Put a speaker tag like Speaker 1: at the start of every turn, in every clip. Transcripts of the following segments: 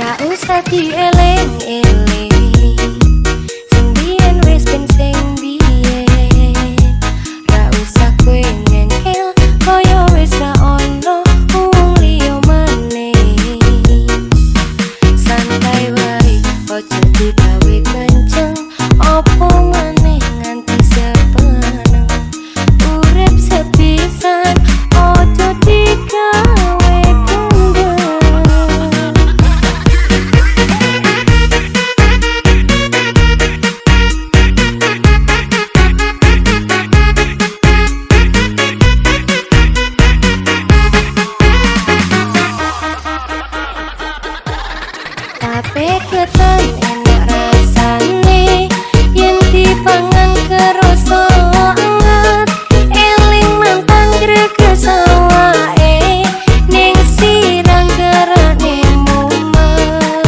Speaker 1: Ra usah dieling-eling, sing biyen wis ben sing biyen. Ra usah kowe ngengkel kaya wis ra ono wong liya maneh. Santai wae, ojo digawe kenceng, opo maneh nganti sepeneng. Urip sepisan, ojo digawe gendeng. Tape ketan enak rasane yen dipangan kerasa anget. Eling mantan greges awake ning sirang gerane mumet.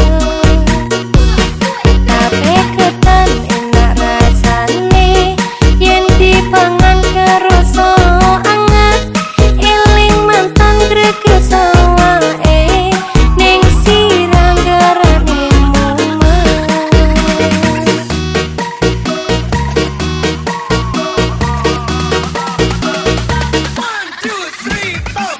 Speaker 1: Tape ketan enak rasane yen dipangan kerasa anget. Eling mantan greges awake ning sirang gerane mumet.
Speaker 2: One, two, three, four.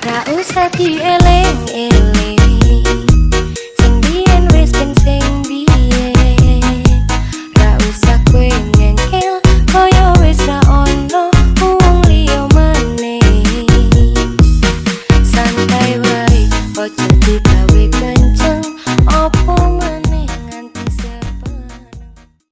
Speaker 1: Ra usah dieling-eling.